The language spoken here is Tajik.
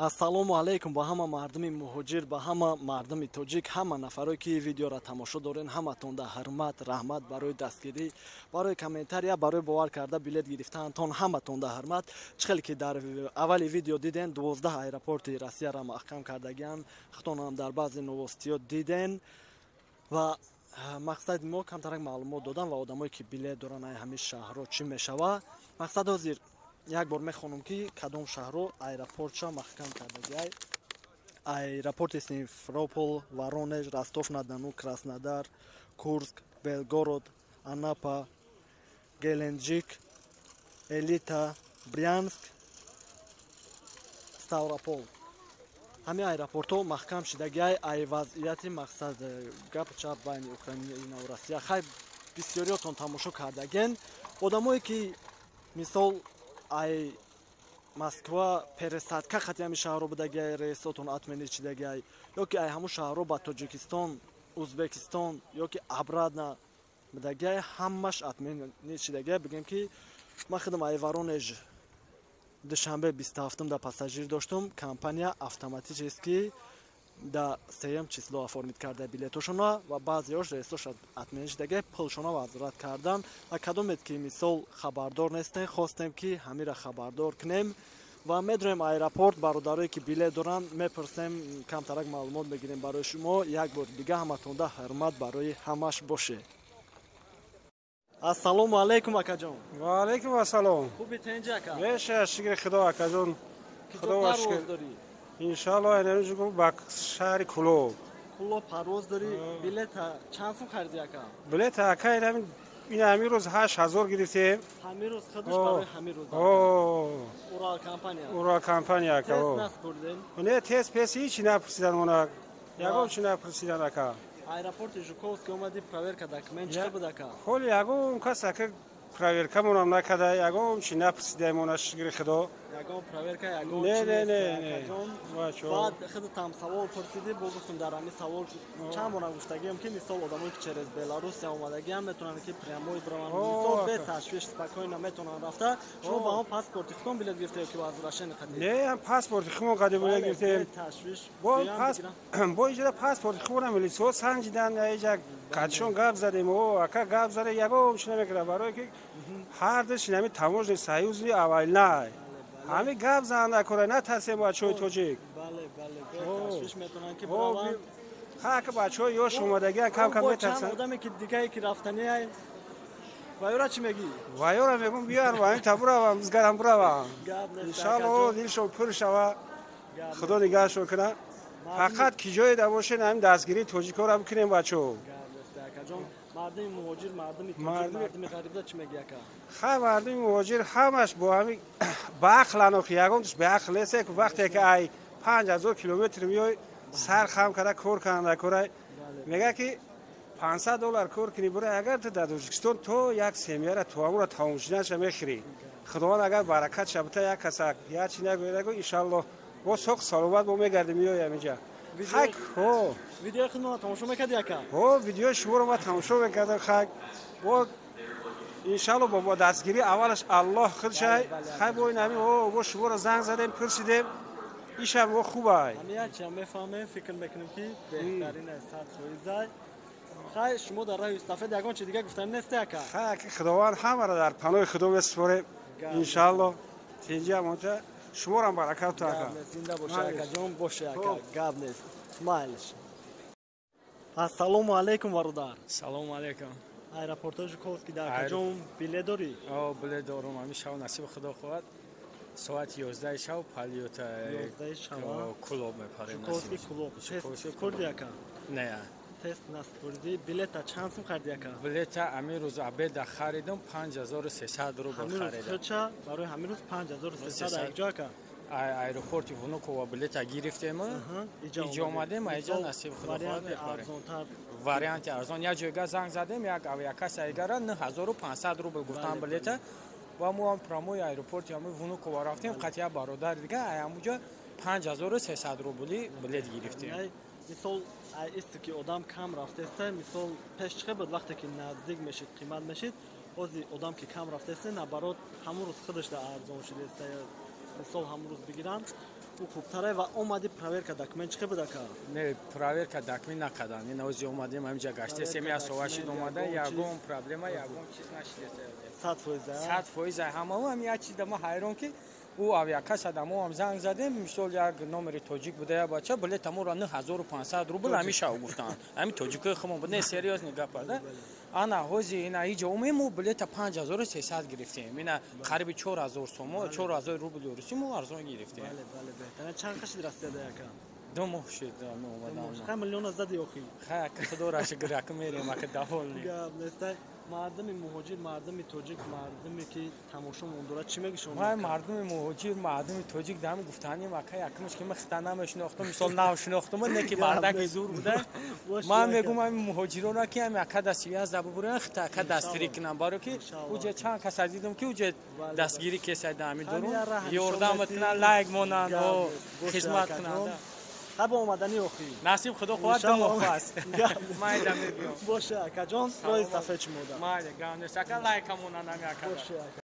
Ассалому алайкум ба ҳама мардуми муҳоҷир, ба ҳама мардуми тоҷик, ҳама нафарое ки видеоро тамошо дорен, ҳаматонда ҳурмат, раҳмат барои дастгирӣ, барои комментария, барои бовар карда билет гирифтаантон, ҳаматонда ҳурмат. Чӣ хеле ки дар аввали видео диден, 12 аэропорти Россияро маҳкам кардагиан, худтонам дар баъзе новостиё диден. Ва мақсади мо камтарак маълумот додан ва одамое ки билет доранд, ай ҳамин шаҳрҳо чӣ мешава. Мақсад ҳозир як бор мехонам, ки кадом шаҳрҳо аэропортша маҳкам кардагиай. Аэропорти Симферопол, Воронеж, Ростов на Дону, Краснодар, Курск, Белгород, Анапа, Геленджик, Элита, Брянск, Ставропол. Ҳамин аэропортҳо маҳкам шидагиай ай вазъияти, мақсад, гапу чап байни Украинаву Россия. Хай, бисёриётон тамошо кардаген. Одамое ки, мисол, ай Москва пересадка хати ҳами шаҳрҳо будагиай, рейсотон отменить шидагиай, ё ки ай ҳамун шаҳрҳо ба Тоҷикистон, Узбекистон ё ки обратно будагиай, ҳамаш отменить шидагиай. Бигем, ки ман худам ай Воронеж душанбе 27-ум да пассажир доштум, компания автоматически да сеюм число оформить карда билетошона ва баъзеош рейсош отменить шидагиай, пулшона возврат кардан. Ва кадомед ки, мисол, хабардор нестем, хостем, ки ҳамира хабардор кунем ва медроем аэропорт, бародарое ки билет доранд мепурсем, камтарак маълумот мегирем барои шумо. Як бор дига ҳаматонда ҳурмат барои ҳамаш боше. Ассалому алайкум, акаҷон. Ва алайкум ассалом. Хуби, тенҷи, ака? Меша, шукри Худо, акаҷон. Худо парвоз дорӣ? Иншалло, инамиҷо ба шаҳри Кулоб. Кулоб парвоз дорӣ. Билета чанд сум хариди, ака? Билета, ака, инами ин ҳамин рӯз 8000 гирифтем. Ҳамин рӯз худаш, барои ҳамин рӯз? Урал компания? Урал компания, ака. Тест наспурдем? Не, тест пес ҳичи напурсидан мона, ягон чи напурсидан, ака. Аэропорти Жуковский омади, проверка документ чӣ буд, ака? Ҳоли ягон кас, ака, проверкамонам накарда, ягон чи напурсидаемона, шукри Худо. Ягон проверка, ягон? Не, не, не. Баъд худатам савол пурсидӣ, бо гуфтум, дар ҳамин савол чанд бора гуфтагием, ки, мисол, одамое ки через Беларусия омадагиам метавонанд, ки прямой бираванд, мисол, бе ташвиш, спокойно метавонанд рафта. Шумо ба он паспорти худтон билет гирифта ё ки возвращение қадӣ? Не, паспорти худмон қадӣ билет гирифтем. Ташвиш. Бо иҷода паспорти худмона милисиҳо санҷидан, иҷа кадшон гап задем. О, ака, гап зада, ягон чи намекарда, барое ки ҳар диш ҳами таможенный союзи аввалнай ҳами гап зананда кора, натарсем, бачаҳои тоҷик. Бале, ташвиш метавонанд, ки бираванд. Ха, бачаҳои ёш омадагиан кам кам метарсанд. Одаме ки дигае ки рафтаниай, вайёра чӣ мегӣ? Вайёра мегӯм, биёр, ва ҳамин та буравам, згарам буравам, иншалло, дилшон пур шава, Худо нигаҳшон кунад. Фақат ки ҷое да бошен, ҳамин дастгирии тоҷикҳоро бикунем, бачаҳо. Мардуми муҳоҷир, мардуми тоҷик, мардуми ғарибда чӣ мегӣ, ака? Ха, мардуми муҳоҷир ҳамаш бо ҳами ба ақлан охи, ягонташ беақл нест. Вақте ки ай 5000 километр меёй, сар хам карда кор кунанда корай, мега ки 500 доллар кор кунӣ бурай, агар ту дар Тоҷикистон то як семьяра то ҳамура тамом шуданаша мехӯрӣ. Худованд агар баракатша бита, як каса як чи нагӯяд, нагӯ, иншалло, бо соқ саломат бо мегардем, меоям инҷа. Хак, ҳо. Видеои худмона тамошо мекарди, ака? Ҳо, видеои шуморо ма тамошо мекардам. Хак, бо иншалло, бо дастгирии аввалаш Аллоҳ худшай, хай, бо ин ҳамин бо шуморо занг задем, пурсидем, ишам бо хубай. Ҳамин якчиам мефаҳмем, фикр мекунем, ки беҳтарин аст, 100%. Хай, шумо дар раҳи сафед ягон чи дига гуфтани несте, ака? Хай, ака, Худованд ҳамаро дар паноҳи Худо месупорем, иншалло, тинҷи амонта, шуморам баракат, ака. Зинда боша, акаҷон, боше, ака, гап нест, майлиш. Ассалому алайкум, бародар. Салому алайкум. Аэропортҳои Жуковский да, акаҷон, билет дорӣ? О, билет дорум. Ҳамин шав, насиби Худо хоҳад, соати 11 шав полёта. 11 шав. Кулоб мепарем. Жуковский, Кулоб. Тест спурди, ака? Не. Тест наспурдӣ. Билета чанд сум хариди, ака? Билета ҳамин рӯз обеда харидам, 5300 рубл харидам. Худша барои ҳамин рӯз 5300, якҷо, ака? Аэропорти Внуково билета гирифтем, иҷо омадем, иҷа, насиб Худо хоҳад, мепарем. Варианти арзон. Як ҷойга занг задем, як авиакассаигара 9500 рубл гуфтан билета, ва мо ҳам прямой аэропорти ҳамин Внуково рафтем, қатъия бародари дига, ҳамуҷа 5300 рубли билет гирифтем. Мисол, исти ки одам кам рафтеста, мисол, пеш чӣ буд? Вақте ки наздик мешид, қимат мешид. Ҳозир одам ки кам рафтеста, наоборот, ҳамун рӯз худаш да арзон шудеста, мисол, ҳамун рӯз бигиранд. Ӯ хубтаре ва омади, проверка документ чӣ хел буда, ка? Не, проверка документ накардан. Ин ози омадем, ҳаминҷа гаштесем, я совашид омада, ягон проблема, ягон чиз нашидест. 100%? 100% ҳамао. Ҳам як чиз да ма ҳайрон, ки ӯ авиакасса да мо ҳам занг задем, мисол, як номери тоҷик буда, як бача, билета моро 9500 рубл ҳами шав гуфтанд. Ҳами тоҷикои хумон буд. Не, серьёзный гапа да. Ана ҳози ина иҷо омем, мо билета 5300 гирифтем. Ина қариби 4000 сомо, 4000 рубли русӣ мо арзон гирифтем. Бале, бале, беҳтарин. Чанд қашид Россияда, яка? 2 моҳ шуд омадам. Хай, миллиона зади охи. Хай, ака, худоро шукр, ака, мерем, ака, довольный. Гап нестай. Мардуми муҳоҷир, мардуми тоҷик, мардуме ки тамошо мондорад, чӣ мегӯшон? Ман мардуми муҳоҷир, мардуми тоҷик дам гуфтаним, ака, якумш ки ман хита намешинохтам, мисол, нав шинохтам, не ки бардаки зур буда. Ман мегум ҳами муҳоҷиронро, ки ҳами ака дастгирӣ аз бубурен, хита, ака, дастгирӣ кунам, баро ки уҷа чанд каса дидам, ки уҷа дастгирӣ кесайда, ҳами дорум ёрдам кунанд, лайк монанд, хизмат кунанд. Ҳаба омадани охи. Насиб худо хоҳад, 2 моҳ пас майда мебиём. Боше, акаҷон, роҳи сафед шумода. Майда, гап нест, ака, лайка монанд ҳами ака. Боше, ака.